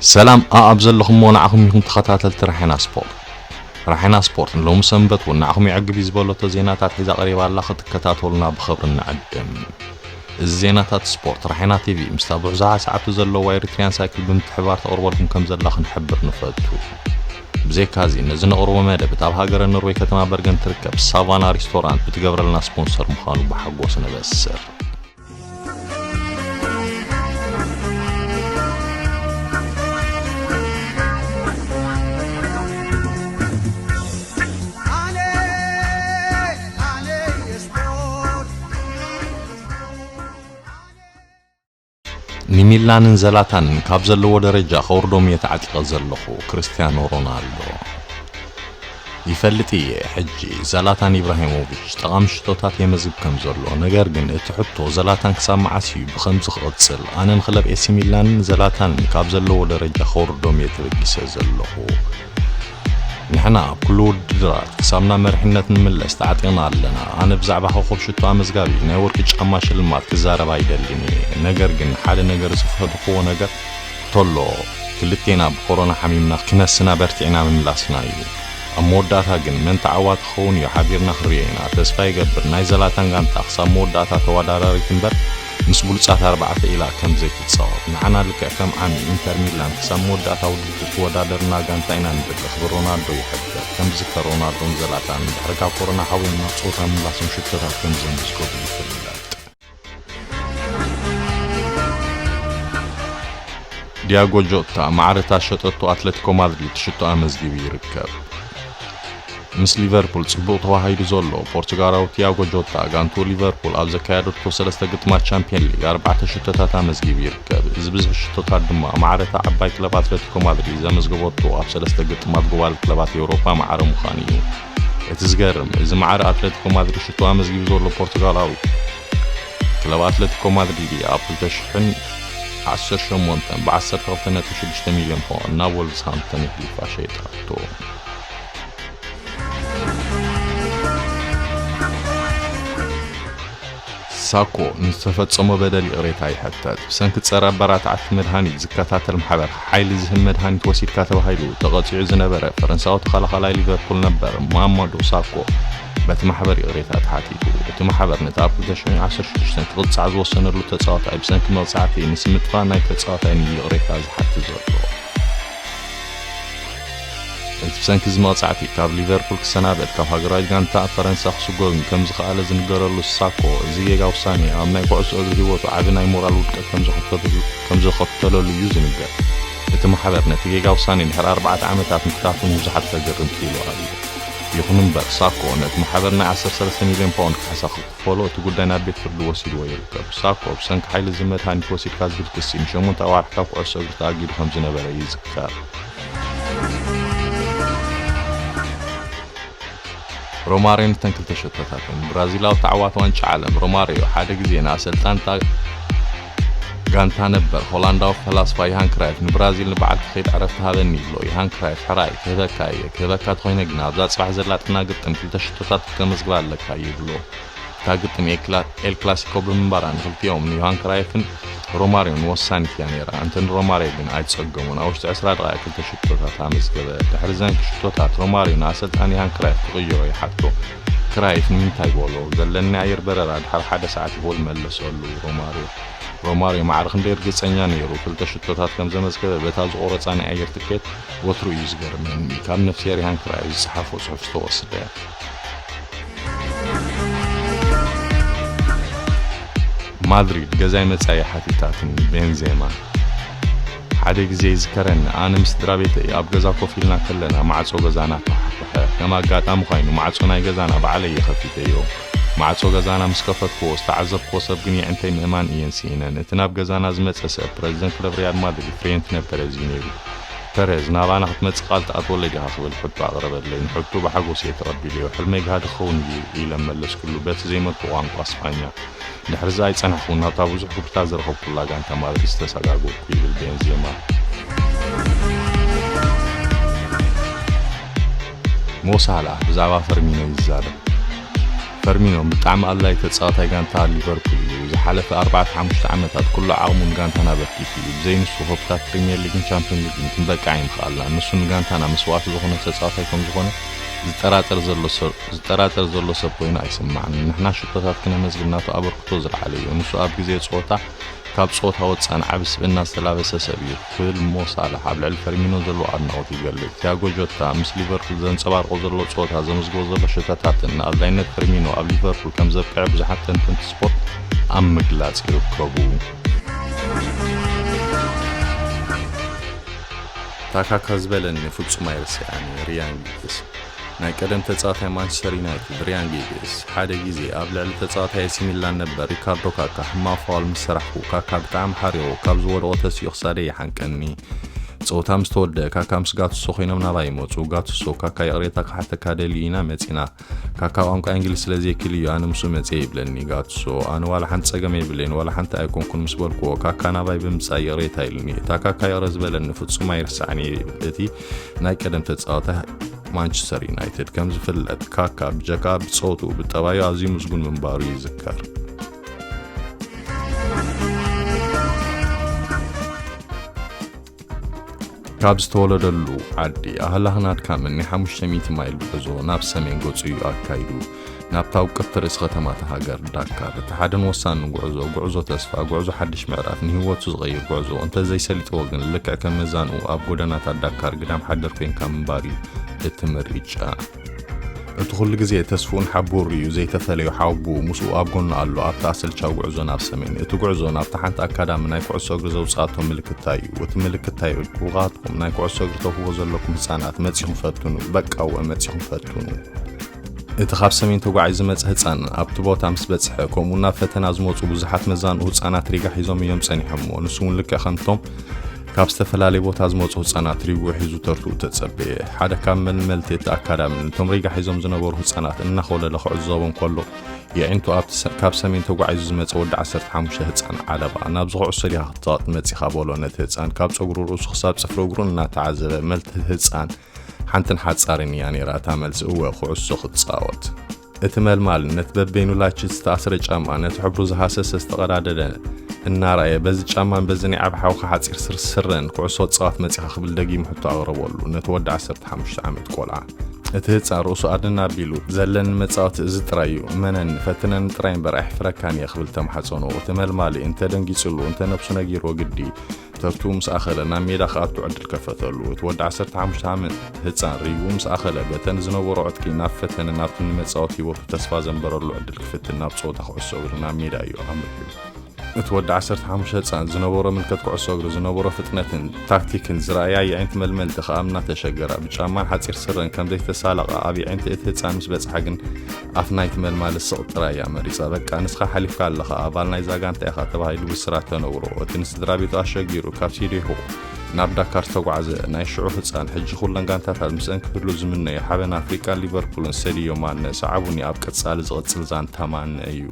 ሰላም ኣኣብ ዘለኹምዎ ንዓኹም ይኹን ተኸታተልቲ ራሕና ስፖርት። ራሕና ስፖርት ንሎሚ ሰንበት እውን ንዓኹም የዕግብ እዩ ዝበለቶ ዜናታት ሒዛ ቀሪባ ኣላ፣ ክትከታተሉና ብኽብሪ ንዕድም። እዚ ዜናታት ስፖርት ራሕና ቲቪ ምስታ ብብዝሓ ሰዓብቲ ዘለዋ ኤሪትሪያን ሳይክል ብምትሕብባር ተቕርበልኩም ከም ዘላ ክንሕብር ንፈቱ። ብዘይካዚ ነዚ ነቕርቦ መደብ እታ ኣብ ሃገረ ኖርዌይ ከተማ በርገን ትርከብ ሳቫና ሪስቶራንት ብትገብረልና ስፖንሰር ምዃኑ ብሓጎስ ነበስር። ንሚላንን ዘላታንን ካብ ዘለዎ ደረጃ ከውርዶም እየ ተዓጢቐ ዘለኹ። ክርስቲያኖ ሮናልዶ። ይፈልጥ እየ፣ ሕጂ ዘላታን ኢብራሂሞቪች ጠቓሚ ሽቶታት የመዝግብ ከም ዘሎ። ነገር ግን እቲ ሕቶ፣ ዘላታን ክሳብ መዓስ እዩ ብኸምዚ ክቕጽል? ኣነ ንክለብ ኤሲ ሚላንን ዘላታንን ካብ ዘለዎ ደረጃ ከውርዶም እየ ተበጊሰ ዘለኹ። ንሕና ኣብ ኩሉ ውድድራት ክሳብ ናብ መሪሕነት ንምለስ ተዓጢቕና ኣለና። ኣነ ብዛዕባ ኮኾብ ሽቶ ኣመዝጋቢ ናይ ወርቂ ጫማ ሽልማት ክዛረብ ኣይደልን እየ። ነገር ግን ሓደ ነገር ዝፈተኽዎ ነገር ተሎ፣ ክልቴና ብኮሮና ሓሚምና ክነስና በርቲዕና ምምላስና እዩ። ኣብ መወዳእታ ግን መን ተዓዋቲ ክኸውን እዩ ሓቢርና ክንሪኦ ኢና። ተስፋ ይገብር ናይ ዘላታን ጋንታ ክሳብ መወዳእታ ተወዳዳሪት እምበር ምስ ብሉጻት ኣርባዕተ ኢላ ከም ዘይትጻወት። ንዓና ልክዕ ከም ዓሚ ኢንተር ሚላን ክሳብ መወዳእታ ውድድር ትወዳደርና ጋንታ ኢና ንደሊ ክብል ሮናልዶ ይሕብር። ከም ዝዝከር ሮናልዶን ዘላታን ድሕሪ ካብ ኮሮና ሓዊምና ጾታ ምምላሶም ሽቶታት ከም ዘምዝገቡ ይፍለጥ። ዲያጎ ጆታ ማዕረ እታ ዝሸጠቶ ኣትለቲኮ ማድሪድ ሽቶ ኣመዝጊቡ ይርከብ። ምስ ሊቨርፑል ጽቡቕ ተዋሃሂዱ ዘሎ ፖርቱጋላዊ ቲያጎ ጆታ፣ ጋንትኡ ሊቨርፑል ኣብ ዘካየደቶ ሰለስተ ግጥማት ቻምፕዮን ሊግ ኣርባዕተ ሽቶታት ኣመዝጊቡ ይርከብ። እዚ ብዝሒ ሽቶታት ድማ ማዕረ እታ ዓባይ ክለብ ኣትለቲኮ ማድሪድ ዘመዝገበቶ ኣብ ሰለስተ ግጥማት ጉባል ክለባት ኤውሮፓ ማዕረ ምዃኑ እዩ። እቲ ዝገርም፣ እዚ ማዕረ ኣትለቲኮ ማድሪድ ሽቶ ኣመዝጊቡ ዘሎ ፖርቱጋላዊ፣ ክለብ ኣትለቲኮ ማድሪድ እያ ኣብ ክልተ ሽሕን ዓሰርተ ሸሞንተን ብ ዓሰርተ ክልተ ነጥቢ ሽዱሽተ ሚልዮን ፓውንድ ናብ ወልቭስሃምፕተን የሕሊፋ ሸይጣቶ። ሳኮ ንዝተፈጸሞ በደል ይቕሬታ ይሕተት። ብሰንኪ ጸረ ኣበራታዕቲ መድሃኒት ዝከታተል ማሕበር ሓይሊ ዝህብ መድሃኒት ወሲድካ ተባሂሉ ተቐጺዑ ዝነበረ ፈረንሳዊ ተኸላኻላይ ሊቨርፑል ነበር ማማዶ ሳኮ በቲ ማሕበር ይቕሬታ ተሓቲቱ። እቲ ማሕበር ነቲ ኣብ ክልተ ሽሕን ዓሰርተ ሽዱሽተን ክቕጻዕ ዝወሰነሉ ተጻዋታይ ብሰንኪ መቕጻዕቲ ንስም ምጥፋእ ናይ ተጻዋታይ እዩ ይቕሬታ ዝሓትት ዘሎ። እቲ ብሰንኪ እዚ መቕጻዕቲ ካብ ሊቨርፑል ክሰናበት ካብ ሃገራዊት ጋንታ ፈረንሳ ክስጎግ ከም ዝኸኣለ ዝንገረሉ ሳኮ፣ እዚ ጌጋ ውሳኔ ኣብ ናይ ኩዕሶ እግሪ ህይወቱ ዓቢ ናይ ሞራል ውድቀት ከም ዘኸተለሉ፣ ከም ዘኸተለሉ እዩ ዝንገር። እቲ ማሕበር ነቲ ጌጋ ውሳኔ ድሕሪ ኣርባዕተ ዓመታት ምሕታቱ ንብዙሓት ከገርም ክኢሉ ኣሎ። ይኹን እምበር ሳኮ ነቲ ማሕበር ናይ ዓሰርተ ሰለስተ ሚልዮን ፓውንድ ካሕሳ ክኽፈሎ እቲ ጉዳይ ናብ ቤት ፍርዲ ወሲድዎ ይርከብ። ሳኮ ብሰንኪ ሓይሊ ዝመድሃኒት ወሲድካ ዝብል ክሲ ንሸሞንተ ኣዋርሕ ካብ ኩዕሶ እግሪ ተኣጊዱ ከም ዝነበረ ይዝከር። ሮማርዮ ንተን ክልተ ሸቶታተን። ብራዚላዊ ተዓዋቲ ዋንጫ ዓለም ሮማርዮ ሓደ ግዜ ንኣሰልጣንታ ጋንታ ነበር ሆላንዳዊ ፈላስፋ ዮሃን ክራይፍ ንብራዚል ንበዓል ትኸይድ ዕረፍቲ ሃበኒ ይብሎ። ዮሃን ክራይፍ ሕራይ ክህበካ እየ፣ ክህበካ ተኾይነ ግና ኣብዛ ጽባሕ ዘላ ጥና ግጥም ክልተ ሽቶታት ክተመዝግባ ኣለካ ይብሎ። እታ ግጥም ኤል ክላ-፣ ኤል ክላሲኮ ብምንባራ ንክልቲኦም ንዮሃን ክራይፍን ሮማርዮን ወሳኒት እያ ነይራ። እንተ ንሮማርዮ ግን ኣይጸገሞን። ኣብ ውሽጢ ዕስራ ደቓይቕ ክልተ ሽቶታት ኣመዝገበ። ድሕሪ ዘን ሽቶታት ሮማርዮ ንኣሰልጣኒ ዮሃን ክራይፍ ክቕይሮ ይሓቶ። ክራይፍ ንምንታይ በሎ? ዘለኒ ኣየር በረራ ድሕሪ ሓደ ሰዓት ይኹል መለሰሉ ሮማርዮ። ሮማርዮ ማዕረ ክንደይ ርግጸኛ ነይሩ ክልተ ሽቶታት ከም ዘመዝገበ በታ ዝቖረጻ ናይ ኣየር ትኬት ወትሩ እዩ ዝገርመኒ። ካብ ነፍስሄር ዮሃን ክራይፍ ዝጸሓፎ ጽሑፍ ዝተወስደ። ማድሪድ ገዛይ መጻኢ ሓቲታትኒ። ቤንዜማ። ሓደ ግዜ ይዝከረኒ፣ ኣነ ምስ ስድራ ቤተይ ኣብ ገዛ ኮፍ ኢልና ከለና ማዕጾ ገዛና ተሓሕፈሐ። ከም ኣጋጣሚ ኮይኑ ማዕጾ ናይ ገዛና ባዕለይ እየ ከፊተዮ። ማዕጾ ገዛና ምስ ከፈትኩዎ ዝተዓዘብኩዎ ሰብ ግን የዕንተይ ምእማን እየን ስኢነን። እቲ ናብ ገዛና ዝመጸ ሰብ ፕረዚደንት ክለብ ሪያል ማድሪድ ፍሎሬንቲኖ ፐሬዝ እዩ ነይሩ። ፐሬዝ፣ ናባና ክትመጽእ ቃል ትኣትወለይ ዲኻ ክብል ሕቶ ኣቕረበለይ። ንሕቶ ብሓጎስ እየ ተቐቢለዮ። ሕልመይ ጋህዲ ክኸውን እዩ ኢለ መለስኩሉ በቲ ዘይመልኩ ቋንቋ ስጳኛ። ድሕሪዚ ኣይጸናሕኩን፣ ናብታ ብዙሕ ግብርታት ዝረኸብኩላ ጋንታ ማድሪድ ዝተሰጋገርኩ ይብል ቤንዜማ። ሞ ሳላህ ብዛዕባ ፈርሚኖ ይዛረብ። ፈርሚኖ ብጣዕሚ ኣድላዪ ተጻዋታይ ጋንታ ሊቨርፑል እዩ። ዝሓለፈ ኣርባዕተ ሓሙሽተ ዓመታት ኩሉ ዓቕሙ ንጋንታና ኣበርኪቱ እዩ። ብዘይ ንሱ ኮፕታት ፕሪምየር ሊግን ቻምፒዮን ሊግን ክንበቅዕ ኣይምኽኣልናን። ንሱ ንጋንታና መስዋእቲ ዝኾነ ተጻዋታይ ከም ዝኾነ ዝጠራጠር ዘሎ ሰብ፣ ዝጠራጠር ዘሎ ሰብ ኮይኑ ኣይስምዓንን። ንሕና ሽቶታት ክነመዝግብ ናቱ ኣበርክቶ ዝለዓለ እዩ። ንሱ ኣብ ግዜ ጸወታ ካብ ጸወታ ወጻኢ ዓቢ ስብእና ዝተላበሰ ሰብ እዩ ክብል ሞ ሳላሕ ኣብ ልዕሊ ፈርሚኖ ዘለዎ ኣድናቖት ይገልጽ። ቲያጎ ጆታ ምስ ሊቨርፑል ዘንጸባርቖ ዘሎ ጸወታ ዘመዝግቦ ዘሎ ሽቶታትን ንኣድላይነት ፈርሚኖ ኣብ ሊቨርፑል ከም ዘብቅዐ ብዙሓት ተንተንቲ ስፖርት ኣብ ምግላጽ ይርከቡ። ታካካ ዝበለኒ ፍጹም ኣይርስዓኒ። ሪያን ጊግስ። ናይ ቀደም ተጻዋታይ ማንቸስተር ዩናይትድ ሪያን ጊግስ፣ ሓደ ግዜ ኣብ ልዕሊ ተጻዋታይ ኤሲ ሚላን ነበር ሪካርዶ ካካ ሕማቕ ፋውል ምስ ሰራሕኩ፣ ካካ ብጣዕሚ ሓሪቑ፣ ካብ ዝወደቖ ተሲኡ ክሳደይ ይሓንቀኒ። ጸወታ ምስ ተወደአ፣ ካካ ምስ ጋቱሶ ኮይኖም ናባይ ይመጹ። ጋቱሶ፣ ካካ ይቕሬታ ክሓተካ ደልዩ ኢና መጺና። ካካ ቋንቋ እንግሊዝ ስለ ዘይክእል እዩ ኣነ ምስኡ መጽየ ይብለኒ ጋቱሶ። ኣነ ዋላ ሓንቲ ጸገም የብለይን፣ ዋላ ሓንቲ ኣይኮንኩን ምስ በልክዎ፣ ካካ ናባይ ብምጻእ ይቕሬታ ኢሉኒ። እታ ካካ ይቕረ ዝበለኒ ፍጹም ኣይርስዓን እየ ይብል እቲ ናይ ቀደም ተጻዋታይ ማንቸስተር ዩናይትድ። ከም ዝፍለጥ ካካ ብጀካ ብጸወትኡ ብጠባዩ ኣዝዩ ምስጉን ምንባሩ ይዝከር። ካብ ዝተወለደሉ ዓዲ ኣህላኽን ኣድካምን ናይ ሓሙሽተ ሚእቲ ማይል ጉዕዞ ናብ ሰሜን ገጹ እዩ ኣካይዱ። ናብታ ውቅብቲ ርእሲ ከተማታ ሃገር ዳካር። እቲ ሓደን ወሳንን ጉዕዞ፣ ጉዕዞ ተስፋ፣ ጉዕዞ ሓድሽ ምዕራፍ፣ ንህይወቱ ዝቐይር ጉዕዞ። እንተ ዘይሰሊጥዎ ግን ልክዕ ከም መዛንኡ ኣብ ጎደናታት ዳካር ግዳም ሓደር ኮይንካ ምንባር እዩ እቲ ምርጫ። እቲ ኩሉ ግዜ ተስፍኡን ሓቡሩ እዩ ዘይተፈለዮ ሓወቦኡ ምስኡ ኣብ ጎኑ ኣሎ ኣብቲ ኣሰልቻዊ ጉዕዞ ናብ ሰሜን። እቲ ጉዕዞ ናብታ ሓንቲ ኣካዳሚ ናይ ኩዕሶ እግሪ ዘውጽኣቶ ምልክታ እዩ። እቲ ምልክታ እዩ፣ ብውቓትኩም ናይ ኩዕሶ እግሪ ተውህቦ ዘለኩም ህጻናት መጺኹም ፈትኑ። በቃ እወ መጺኹም ፈትኑ። እቲ ካብ ሰሜን ተጓዒዙ ዝመጸ ህጻን ኣብቲ ቦታ ምስ በጽሐ፣ ከምኡ ናብ ፈተና ዝመጹ ብዙሓት መዛንኡ ህጻናት ሪጋ ሒዞም እዮም ጸኒሖምዎ። ንሱ እውን ልክዕ ከምቶም ካብ ዝተፈላለየ ቦታ ዝመጹ ህጻናት ሪጉ ሒዙ ተርትኡ ተጸበየ። ሓደ ካብ መልመልቲ እቲ ኣካዳሚ ነቶም ሪጋ ሒዞም ዝነበሩ ህጻናት እናኾለለ ክዕዘቦም ከሎ፣ የዒንቱ ኣብቲ ሰ-፣ ካብ ሰሜን ተጓዒዙ ዝመጸ ወዲ ዓሰርተ ሓሙሽተ ህጻን ዓለባ፣ ናብዚ ኩዕሶ ዲኻ ክትጻወት መጺኻ በሎ ነቲ ህጻን። ካብ ጸጉሩ ርእሱ ክሳብ ጽፍሪ እግሩ እናተዓዘበ፣ መልቲ ህጻን ሓንትን ሓጻርን እያ ነይራ እታ መልሲ፣ እወ፣ ኩዕሶ ክጻወት። እቲ መልማል ነቲ በበይኑ ላችት ዝተኣስረ ጫማ፣ ነቲ ሕብሩ ዝሃሰሰ ዝተቐዳደደ እናረኣየ፣ በዚ ጫማን በዚ ናይ ዓቢ ሓውካ ሓጺር ስር-፣ ስረን ኩዕሶ ትጻወት መጺኻ ክብል ደጊሙ ሕቶ ኣቕረበሉ። ነቲ ወዲ ዓሰርተ ሓሙሽተ ዓመት ቆልዓ። እቲ ህጻን ርእሱ ኣድን ኣቢሉ፣ "ዘለኒ መጻወቲ እዚ ጥራይ እዩ፣ እመነኒ፣ ፈትነኒ ጥራይ እምበር ኣይሕፍረካን እየ" ክብል ተማሕጸኖ። እቲ መልማሊ እንተ ደንጊጽሉ፣ እንተ ነብሱ ነጊርዎ ግዲ፣ ተርትኡ ምስ ኣኸለ ናብ ሜዳ ክኣቱ ዕድል ከፈተሉ። እቲ ወዲ ዓሰርተ ሓሙሽተ ዓመት ህጻን ሪጉ ምስ ኣኸለ፣ በተን ዝነበሮ ዕጥቂ ናብ ፈተነ ናብቲ ንመጻወቲ ህይወቱ ተስፋ ዘንበረሉ ዕድል ክፍትን ናብ ጸወታ ኩዕሶ እግሪ ናብ ሜዳ እዩ ኣምሪሑ። እቲ ወዲ ዓሰርተ ሓሙሽተ ህጻን ዝነበሮ ምልከት ኩዕሶ እግሪ፣ ዝነበሮ ፍጥነትን ታክቲክን ዝረኣያ የዒንቲ መልመልቲ ከኣ እናተሸገራ ብጫማን ሓጺር ስረን ከም ዘይተሳለቓ ኣብ የዒንቲ እቲ ህጻን ምስ በጽሓ ግን ኣፍ ናይቲ መልማሊ ስቕ ጥራይ እያ መሪጻ። "በቃ ንስኻ ሓሊፍካ ኣለኻ፣ ኣባል ናይዛ ጋንታ ኢኻ" ተባሂሉ ብስራት ተነግሮ። እቲ ንስድራ ቤቱ ኣሸጊሩ ካብ ሲዴሆ ናብ ዳካር ዝተጓዕዘ ናይ ሽዑ ህጻን፣ ሕጂ ኩለን ጋንታታት ምስአን ክህሉ ዝምነዮ ሓበን ኣፍሪቃን ሊቨርፑልን ሰድዮ ማነ፣ "ሰዓቡኒ" ኣብ ቀጻሊ ዝቕጽል ዛንታ ማነ እዩ።